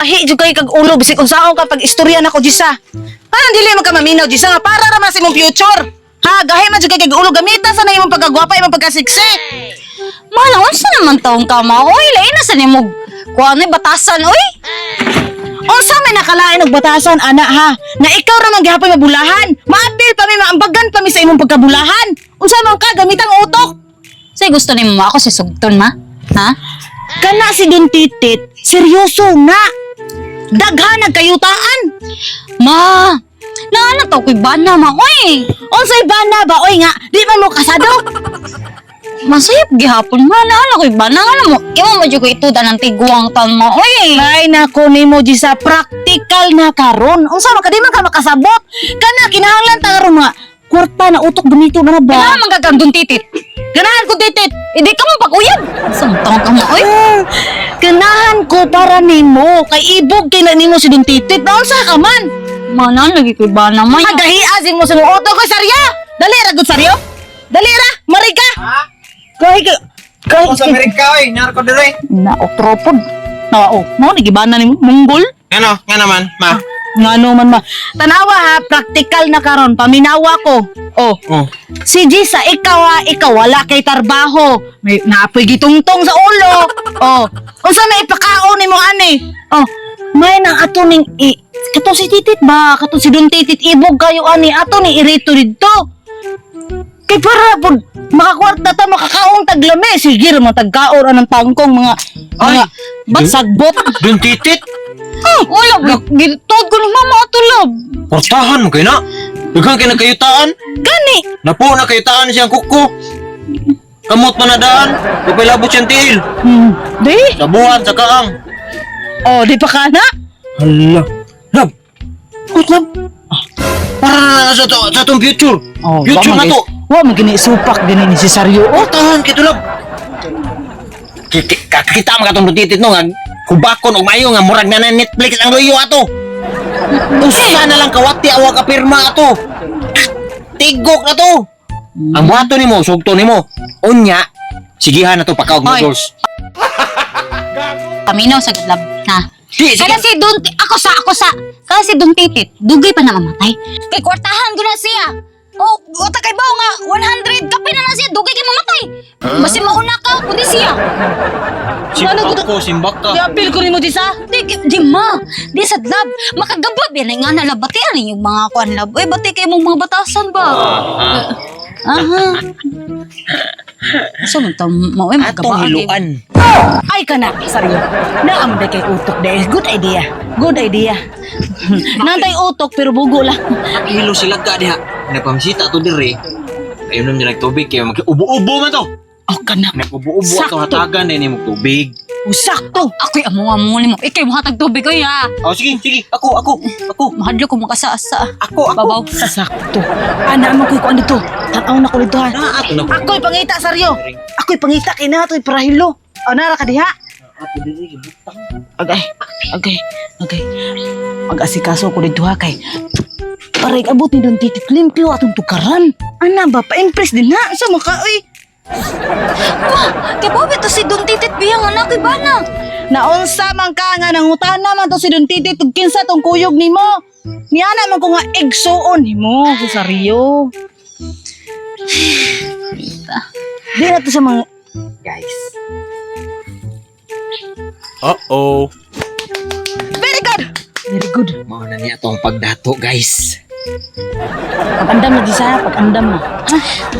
Ahi, jud kay kag ulo bisig unsaon ka pag istorya nako, Jisa. Parang dili man ka maminaw, Jisa, nga para ra man sa imong future. Ha, gahi man jud kay kag ulo gamita sa na imong pagkagwapa, imong pagkasiksi. Mahal, unsa naman taong ka ma? Oy, lain na sa nimog. Kuha na batasan, oy. Unsa may nakalain og batasan ana ha? Nga ikaw ra man gihapon mabulahan. Maapil pa mi, maambagan pa mi sa imong pagkabulahan. Unsa man ka gamitang utok? Say gusto nimo ma ako si sugton ma? Ha? Kana si Don Titit, seryoso na. Daghan nagkayutaan. Ma, naana to ko'y bana ma, oy. Unsay bana ba oy nga di man mo kasado? Masayop gihapon ma, naana ko'y bana nga mo. Imo mo jud ko itudan ang tiguang taon ma, oy. Ay nako nimo Jisa, practical na karon. Unsa man ka di man ka makasabot? Kana kinahanglan ta karon nga kwarta na utok gamito na ba? Kailangan man kang Don Titit. Ganahan ko Titit. Hindi ka mo pag-uyab. Samtong ka ma, oy. Ganahan ko para nimo kay ibog kay na nimo si Don Titit. Naunsa ka man? Ma, naana lagi ko'y bana ma. Magahiasin mo sa imong utok ko sarya. Dali ra gud saryo. Dali ra, mari ka. Kay kay kay Ako sa Amerika, oy. Narko dire. na otropod. Na oh, mo ni gibana nimo munggol. Ano? Nga naman, ma. Ngano man ma. Tanawa ha, practical na karon, paminawa ko. Oh. Oh. Si Jisa, ikaw ha, ikaw wala kay tarbaho. May naapoy gitungtong sa ulo. Oh. Unsa may ipakaon nimo ani? Oh. May nang ato ning i kato si Titit ba? Kato si Don Titit ibog kayo ani ato ni irito didto. Kay para pud makakwarta ta makakaon taglame sige ra man tagkaon anang tangkong mga mga sagbot. Dun titit. Wala, gituod ko ni mama ato love. Portahan mo kayo na. Dughan kayo nagkayutaan. Gani. Napo na kayutaan siyang kuko. Kamot pa na daan. Kapilabot siyang tiil. Di. Sa buwan, sa kaang. Oh, di pa kana? Hala. Lab. Good lab. Para na sa, to, sa itong future. Oh, future na to. Wa man gini supak gini ni si Saryo. Oh, Portahan kito lab. Kakita mo katong titit no nga kubakon og mayo nga murag na na Netflix ang luyo ato. Usa na lang kawati awa ka pirma ato. Tigok na to. Ang buhaton nimo, sugto nimo. Unya, sigihan na to pakaog Oy. noodles. Paminaw sa love, ha? Di, sige. Kada si Don, ako sa, kada si Don Titit, dugay pa na mamatay. Kay kwartahan ko na siya. Oh, uta kay bawo nga, 100, kape na na siya, dugay kay mamatay. Basi mauna ka, kundi siya. Simbak ko, simbak ka. Giapil ko nimo di sa. Di, di ma, di sa love, makagabab yan, nga na lab, bati ano yung mga kuan love. Uy, bati kay mong mga batasan ba? Aha. So, man mao ay Atong magabaan. hiluan. Ay kana Saryo. Naam day kay utok day. Good idea. Good idea. Nantay utok pero bugo lang. Hilo sila ka diha. Nagpamisita to dire. Ayun naman nagtubig kay mag ubo-ubo man to. Oh kana. Nag-ubo-ubo ato Sakto. hatagan din mo tubig. Sakto. Ako'y amo-amo nimo. Ikay mo hatag tubig oy ha. Oh, sige, sige. Ako, ako, ako. Mahadlok ko makasa-asa. Ako, ako. Babaw. Sakto. Ana mo koy kuan dito. Tan-aw na ko dito ha. Na ato na. Ako'y pangita Saryo. Ako'y pangita kay na ato'y prahilo. O nara ka diha. Ato diri gibutang. Agay, agay, agay. Mag-asikaso ko dito ha kay Paray abot ni Don Titit limpyo atong tukaran. Ana ba pa-impress din ha sa mukha oy. Ma, kay Bobby to si Don Titit biyang anak kay bana. Naunsa man ka nga nangutana man to si Don Titit ug kinsa tong kuyog nimo. Niana man ko nga igsuon nimo si Sario. Di na to sa mga Guys. Uh-oh. Very good. Very good. Mao na niya atong pagdato, guys. Pag-andam na di sa, pag-andam na.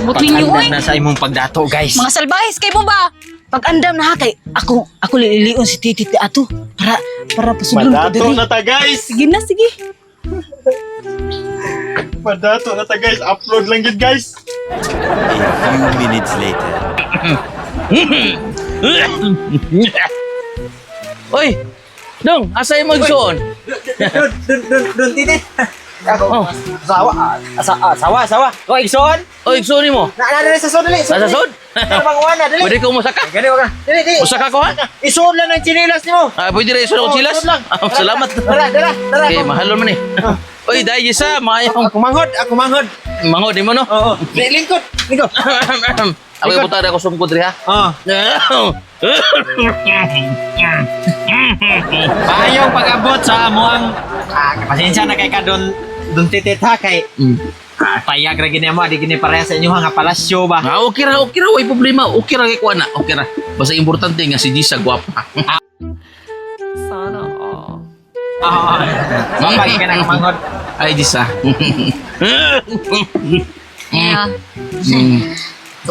But ninyo Pag-andam oy. na sa imong pagdato, guys. Mga salbahis kay mo ba? Pag-andam na ha kay ako ako lilion si Titit di ato para para pasudlon ko Madato diri. na ta guys. Sige na, sige. Madato na ta guys. Upload lang yun guys. A few minutes later. Oy! Dong, asa yung magsuon? Dun, dun, dun, dun, titit. Ako, sawa, sawa, sawa. Ko igsoon? Oy, igsuon mo. Na, na, dali sa sod, dali. Nasa sod? Ano bang uwan na, dali. Pwede ko musaka. Gani ka. Dali, dali. Musaka ko ha? Isuod lang ng chinilas nimo. Ah, pwede rin isuon ako Oo, chilas? isuod lang. Ah, salamat. Dara, dara, dara. Okay, mahalon man eh. Oy, dahil isa, maayong Ako manghod, ako manghod. mangod mo no? Oo. Di, lingkod, lingkod. Ako ibutan ako sungkod diri ha. Oh. Payong pag-abot sa amuang pasensya na kay ka don don titit ha kay payag ra gini mo di gini pareha sa inyo ha, nga palasyo ba. Ah, okay ra, way problema. Okay ra kay kuan na. Okay ra. Basta importante nga si Gisa gwapa. Oo. Mapag ka na kamangod. Ay, Gisa. Yeah.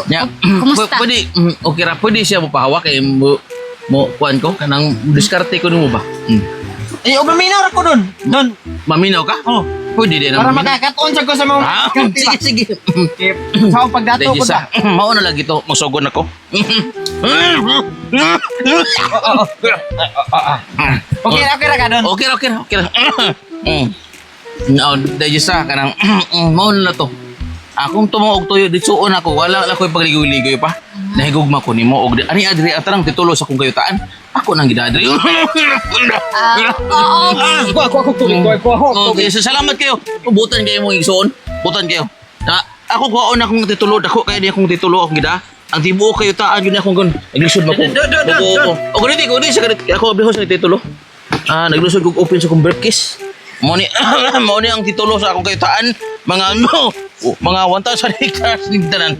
Ya. Kumusta? Pwede, okay ra, pwede siya mo pahawak kay mo mo kuan ko kanang diskarte ko nimo ba? Eh, o maminaw ra ko don. Don. Maminaw ka? Oh. Pwede din Para na maminaw. makakaton sa ko sa mga Ah, sige, sige. Eh, sa akong pagdato Dahil ko sa, ba. mao na lagi to, mosugon ako. Oo. Okay ra ka don. Okay ra, okay ra, okay ra. No, dahil sa kanang mao na to. Akong tumo og tuyo ditsuon ako, wala lang ko'y pagligoy-ligoy pa. Nahigugma ko nimo og ani adri atarang titulo sa akong kayutaan. Ako nang gidadri. Ah, oo. Ako ako ako tubig ko ako. Okay, so salamat kayo. Butan kayo mong igsuon. Butan kayo. Na, ako kuhaon akong titulo, dako kayo di akong titulo akong gida. Ang tibuok kayo taan yun akong gun. Naglisod mo ko. Dun, dun, dun, dun. O ganito, ganito sa ganito. Ako abrihon sa titulo. Ah, naglusod kog open sa kong briefcase. Mo ni mao ni ang titulo sa akong kayutaan. Mga ano, mga 1,000 hectares ni tanan.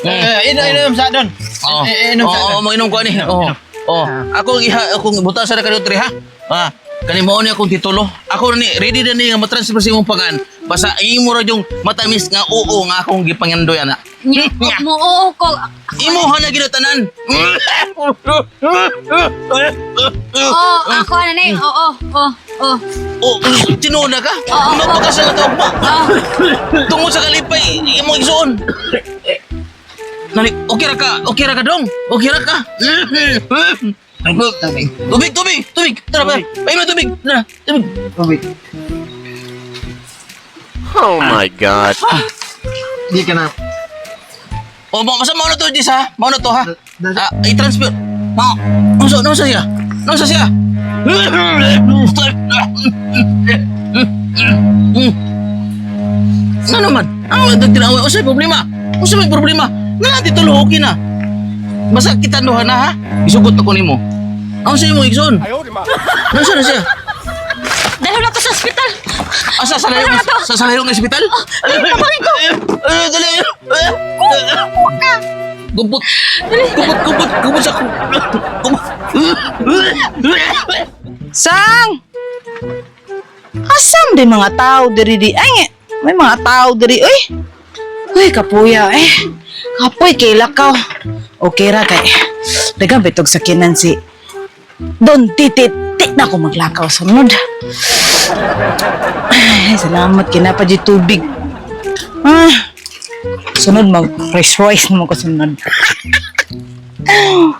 Eh, inom inom sa don. Oo. Eh, inom sa Oo, don. mainom ko ani. Oo. Oo. Ako iha akong buta sa kanyo tri ha. Ah, kani mao ni akong titulo. Ako ni ready na ni nga matransfer sa imong pangan. Basta imo ra yung matamis nga oo nga akong gipangandoy ana. Nya, mo oo ko. Imo ha na ginatanan. Oo, ako na na yun. Oo, oo, oo. Oh, tinuna ka? Oo. Mapakasal na tawag ba? Oo. Tungod sa kalipay, imong igsuon. Nani, okay ra ka, okay ra ka dong. Okay ra ka. Tubig, tubig, tubig. Tara ba? Ay, may tubig. Tara, tubig. Tubig. Oh my God. Di ka na. O, mo, masa mao na to, Jis, ha? Mao na to, ha? Ah, i-transfer. Mao. Unsa, unsa siya? Unsa siya? Ano naman? Ang nagtinaway, unsa may problema? Unsa may problema? Nga titulo okay na. Basta kita duha na ha. Isugot ako nimo. Ang sa imo igsoon? Unsa na siya? Dalo na to sa ospital. Asa sa layo sa layo ng ospital? Ay, papangin ko. Ay, dali. Gumpot. Gumpot, gumpot, gumpot sa gumpot. Sang! Asam di mga tao diri di? Ay, nga, may mga tao diri, uy. Uy, kapuya eh. Kapoy kay lakaw. Okay ra kay. Daghang bitog sa kinan si Don Titit. Ti na ako maglakaw sunod. Ay, salamat kinapa di tubig. Ah, sunod mag fresh rice naman ko sunod.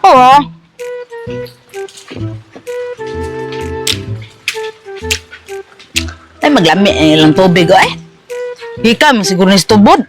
Oo. Ay, maglami eh, lang tubig, oh, eh. Hikam, siguro ni sa tubod.